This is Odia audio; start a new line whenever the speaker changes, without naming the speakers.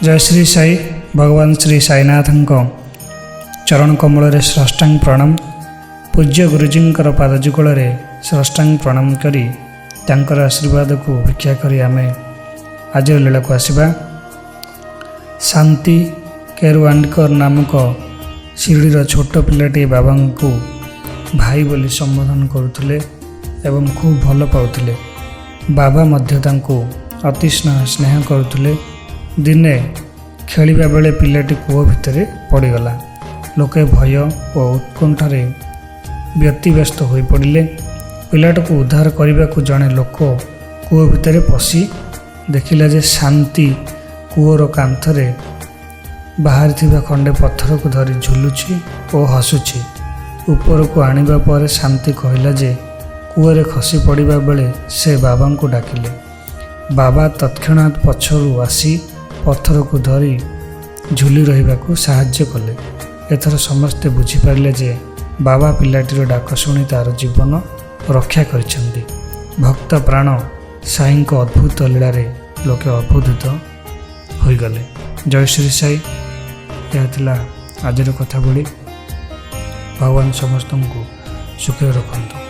ଜୟ ଶ୍ରୀ ସାଇ। ଭଗବାନ ଶ୍ରୀ ସାଇନାଥଙ୍କ ଚରଣ କମଳରେ ସାଷ୍ଟାଙ୍ଗ ପ୍ରଣାମ। ପୂଜ୍ୟ ଗୁରୁଜୀଙ୍କର ପାଦଯୁଗଳରେ ସାଷ୍ଟାଙ୍ଗ ପ୍ରଣାମ କରି, ତାଙ୍କର ଆଶୀର୍ବାଦକୁ ଭିକ୍ଷା କରି ଆମେ ଆଜିର ଲୀଳାକୁ ଆସିବା। ଶାନ୍ତି କେରୁଆଣ୍ଡକର ନାମକ ଶିରିଡ଼ିର ଛୋଟ ପିଲାଟିଏ ବାବାଙ୍କୁ ଭାଇ ବୋଲି ସମ୍ବୋଧନ କରୁଥିଲେ ଏବଂ ଖୁବ୍ ଭଲ ପାଉଥିଲେ। ବାବା ମଧ୍ୟ ତାଙ୍କୁ ଅତି ସ୍ନେହ କରୁଥିଲେ। ଦିନେ ଖେଳିବା ବେଳେ ପିଲାଟି କୂଅ ଭିତରେ ପଡ଼ିଗଲା। ଲୋକେ ଭୟ ଓ ଉତ୍କଣ୍ଠାରେ ବ୍ୟତିବ୍ୟସ୍ତ ହୋଇପଡ଼ିଲେ। ପିଲାଟିକୁ ଉଦ୍ଧାର କରିବାକୁ ଜଣେ ଲୋକ କୂଅ ଭିତରେ ପଶି ଦେଖିଲା ଯେ ଶାନ୍ତି କୂଅର କାନ୍ଥରେ ବାହାରିଥିବା ଖଣ୍ଡେ ପଥରକୁ ଧରି ଝୁଲୁଛି ଓ ହସୁଛି। ଉପରକୁ ଆଣିବା ପରେ ଶାନ୍ତି କହିଲା ଯେ କୂଅରେ ଖସି ପଡ଼ିବା ବେଳେ ସେ ବାବାଙ୍କୁ ଡାକିଲେ। ବାବା ତତ୍କ୍ଷଣାତ୍ ପଛରୁ ଆସି ପଥରକୁ ଧରି ଝୁଲି ରହିବାକୁ ସାହାଯ୍ୟ କଲେ। ଏଥର ସମସ୍ତେ ବୁଝିପାରିଲେ ଯେ ବାବା ପିଲାଟିର ଡାକ ଶୁଣି ତାର ଜୀବନ ରକ୍ଷା କରିଛନ୍ତି। ଭକ୍ତ ପ୍ରାଣ ସାଇଙ୍କ ଅଦ୍ଭୁତ ଲୀଳାରେ ଲୋକେ ଅଦ୍ଭୁତ ହୋଇଗଲେ। ଜୟ ଶ୍ରୀ ସାଇ। ଏହା ଥିଲା ଆଜିର କଥାବଳୀ। ଭଗବାନ ସମସ୍ତଙ୍କୁ ସୁଖରେ ରଖନ୍ତୁ।